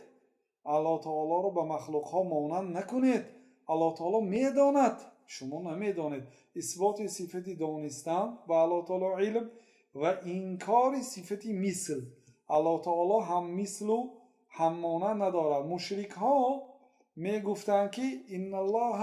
Аллоҳ таолоро ба махлуқҳо монанд накунед. Аллоҳ таоло медонад, шумо намедонед. Исботи сифати донистан ба Аллоҳ таоло, илм, ва инкори сифати мисл. Аллоҳ таоло ҳам мислу ҳаммонанд надорад. Мушрикҳо мегуфтанд, ки إن الله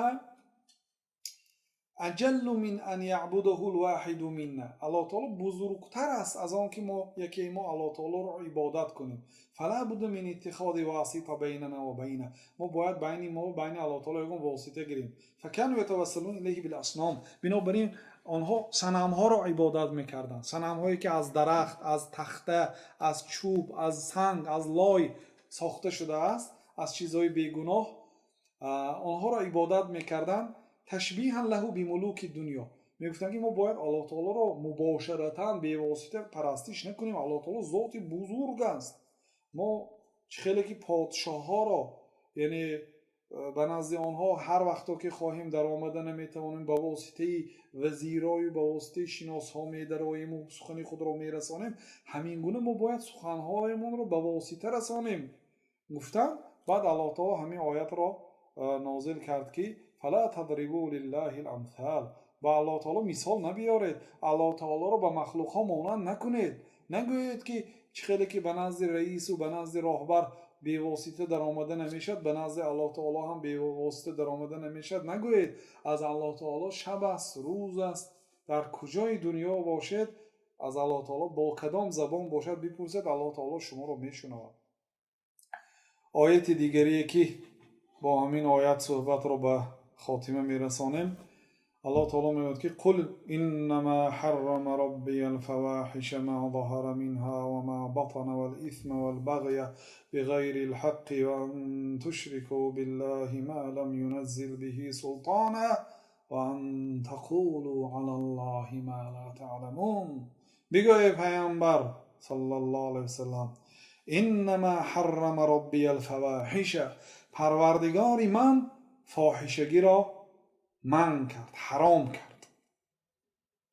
أجل من أن يعبده الواحد منا. Аллоҳ таоло бузургтар аст аз он, ки мо якеи мо Аллоҳ таолоро ибодат кунем. فلا بد من اتخاذ واسطة بيننا وبينه. Мо бояд байни мо байни Аллоҳ таоло ягон восита гирем. فكانوا يتوسلون إليه بالأصنام. Бинобар ин онҳо санамҳоро ибодат мекарданд, санамҳое, ки аз дарахт, аз тахта, аз чӯб, аз санг, аз лой сохта шудааст, аз чизҳои бегуноҳ онҳоро ибодат мекарданд. تشبيها له بملوك الدنيا. Мегуфтанд, ки мо бояд Аллоҳ таолоро мубошаратан, бевосита парастиш накунем. Аллоҳ таоло зоти бузург аст. Мо чӣ хеле ки подшоҳҳоро, яъне ба назди онҳо ҳар вақто, ки хоҳем, даромада наметавонем, ба воситаи вазирою ба воситаи шиносҳо медароему сухани худро мерасонем, ҳамин гуна мо бояд суханҳоямонро ба восита расонем, гуфтанд. Баъд Аллоҳ таоло ҳамин оятро нозил кард, ки فلا تضربوا لله الأمثال. Ба Аллоҳ таоло мисол набиёред, Аллоҳ таолоро ба махлуқҳо монанд накунед. Нагӯед, ки чӣ хеле ки ба назди раису ба назди роҳбар бевосита даромада намешавад, ба назди Аллоҳ таоло ҳам бевосита даромада намешавад нагӯед. Аз Аллоҳ таоло шаб аст, рӯз аст, дар куҷои дунё бошед, аз Аллоҳ таоло бо кадом забон бошад бипурсед, Аллоҳ таоло шуморо мешунавад. Ояти дигарие, ки бо ҳамин оят суҳбатро ба хотима мерасонем, Аллоҳ таоло мегӯяд, ки قل إنما حرم ربي الفواحش ما ظهر منها وما بطن والإثم والبغي بغير الحق وأن تشركوا بالله ما لم ينزل به سلطانا وأن تقولوا على الله ما لا تعلمون. Бигӯ, эй пайғамбар صلى الله عليه وسلم: إنما حرم ربي الفواحش. Парвардигори ман фоҳишагиро манъ кард, ҳаром кард.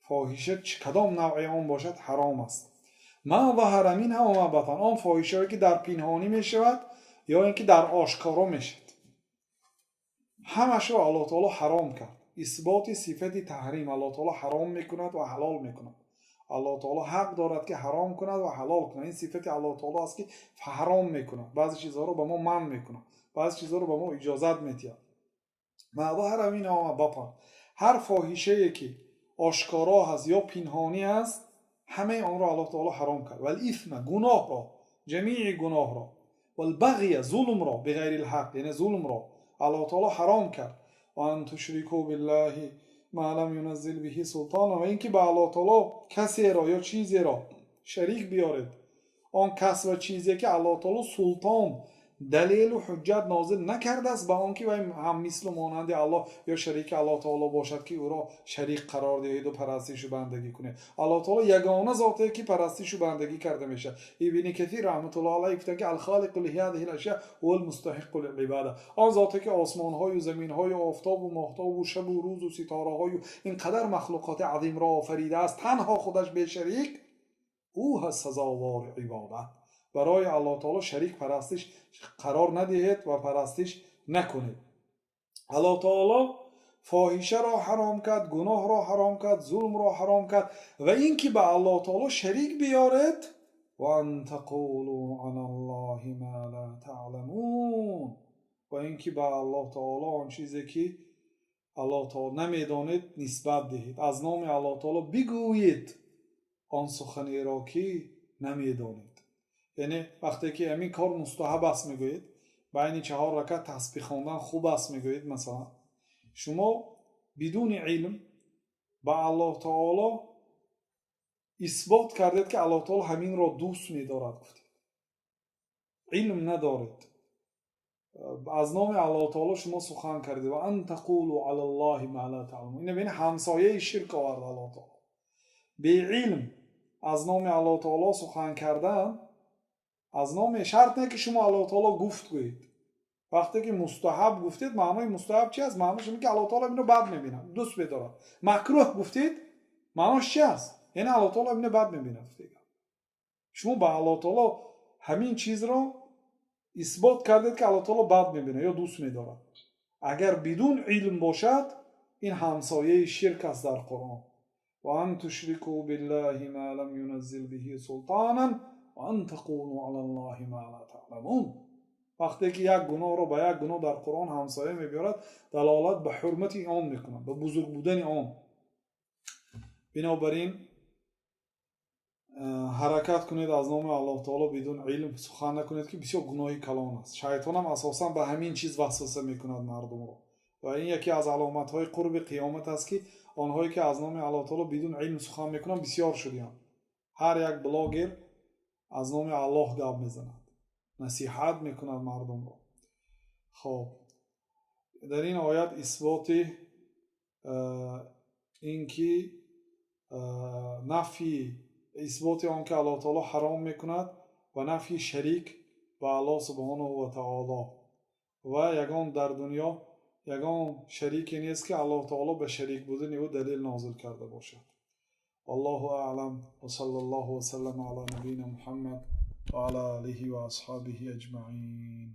Фоҳиша кадом навъи он бошад, ҳаром аст. ما ظهر منها وما بطن. Он фоҳишае, ки дар пинҳонӣ мешавад ё ин ки дар ошкоро мешавад, ҳамашро Аллоҳ таоло ҳаром кард. Исботи сифати таҳрим. Аллоҳ таоло ҳаром мекунад ва ҳалол мекунад. Аллоҳ таоло ҳақ дорад, ки ҳаром кунад ва ҳалол кунад. Ин сифати Аллоҳ таоло аст, ки ҳаром мекунад, баъзе чизҳоро ба мо манъ мекунад, баъзе чизҳоро ба мо иҷозат медиҳад. ما ظهر منها وما بطن. Ҳар фоҳишае, ки ошкоро ҳаст ё пинҳонӣ аст, ҳамаи онро Аллоҳ таоло ҳаром кард. والإثم, гуноҳро, ҷамии гуноҳро, والبغي, зулмро, بغير الحق, яъне зулмро Аллоҳ таоло ҳаром кард. وأن تشركوا بالله. ма лам юназзил биҳи султона. Ва ин ки ба Аллоҳ таоло касеро ё чизеро шарик биёред, он кас ва чизе ки Аллоҳ таоло султон, далелу ҳуҷҷат нозил накардааст ба он ки вай ҳам мислу монанди Аллоҳ ё шарики Аллоҳ таоло бошад, ки ӯро шарик қарор диҳеду парастишу бандагӣ кунед. Аллоҳ таоло ягона зоте ки парастишу бандагӣ карда мешавад. Ибни Касир раҳматуллоҳ алайҳ гуфтанд, ки الخالق لهذه الأشياء هو المستحق للعبادة. Он зоте ки осмонҳою заминҳою офтобу моҳтобу шабу рӯзу ситораҳою ин қадар махлуқоти азимро офаридааст, танҳо худаш бешарик, ӯ ҳаст сазовори ибодат. Барои Аллоҳ таоло шарик парастиш қарор надиҳед ва парастиш накунед. Аллоҳ таоло фоҳишаро ҳаром кард, гуноҳро ҳаром кард, зулмро ҳаром кард ва ин ки ба Аллоҳ таоло шарик биёред. وأن تقولوا على الله ما لا تعلمون. Ва ин ки ба Аллоҳ таоло он чизе ки Аллоҳ таоло намедонед, нисбат диҳед, аз номи Аллоҳ таоло бигӯед он суханеро ки намедонед. Яъне вақте ки ҳамин кор мустаҳаб аст мегӯед, байни чаҳор ракат тасбиҳ хондан хуб аст мегӯед, масалан, шумо бидуни илм ба Аллоҳ таоло исбот кардед, ки Аллоҳ таоло ҳаминро дӯст медорад гуфтед. Илм надоред, аз номи Аллоҳ таоло шумо сухан кардед. وأن تقولوا على الله ما لا تعلمون. Ина бини, ҳамсояи ширк овард Аллоҳ таоло. Беилм аз номи Аллоҳ таоло сухан кардан, аз номи, шарт не ки шумо Аллоҳ таоло гуфт гӯед. Вақте ки мустаҳаб гуфтед, маънои мустаҳаб чи аст? Маънош ин ки Аллоҳ таоло инро бад мебинад, дӯст медорад. Макрӯҳ гуфтед, маънош чи аст? Яъне Аллоҳ таоло инро бад мебинад. Шумо ба Аллоҳ таоло ҳамин чизро исбот кардед, ки Аллоҳ таоло бад мебинад ё дӯст медорад. Агар бидун илм бошад, ин ҳамсояи ширк аст дар Қуръон. وأن تشركوا بالله ما لم ينزل به سلطانا وأن تقولوا على الله ما لا تعلمون. Вақте ки як гуноҳро ба як гуноҳ дар Қуръон ҳамсоя мебиёрад, далолат ба ҳурмати он мекунад, ба бузург будани он. Бинобар ин ҳаракат кунед, аз номи Аллоҳ таоло бидун илм сухан накунед, ки бисёр гуноҳи калон аст. Шайтонам асосан ба ҳамин чиз васваса мекунад мардумро. Ва ин яке аз аломатҳои қурби қиёмат аст, ки онҳое ки аз номи Аллоҳ таоло бидун илм сухан мекунанд, бисёр шудианд. Ҳар як блогер аз номи Аллоҳ гап мезанад, насиҳат мекунад мардумро. Хоб, дар ин оят исботи ин ки нафи, исботи он ки Аллоҳ таоло ҳаром мекунад ва нафи шарик ба Аллоҳ субҳонаҳу ва таоло. Ва ягон дар дунё ягон шарике нест, ки Аллоҳ таоло ба шарик будани ӯ далел нозил карда бошад. والله أعلم، وصلى الله وسلم على نبينا محمد وعلى آله وأصحابه أجمعين.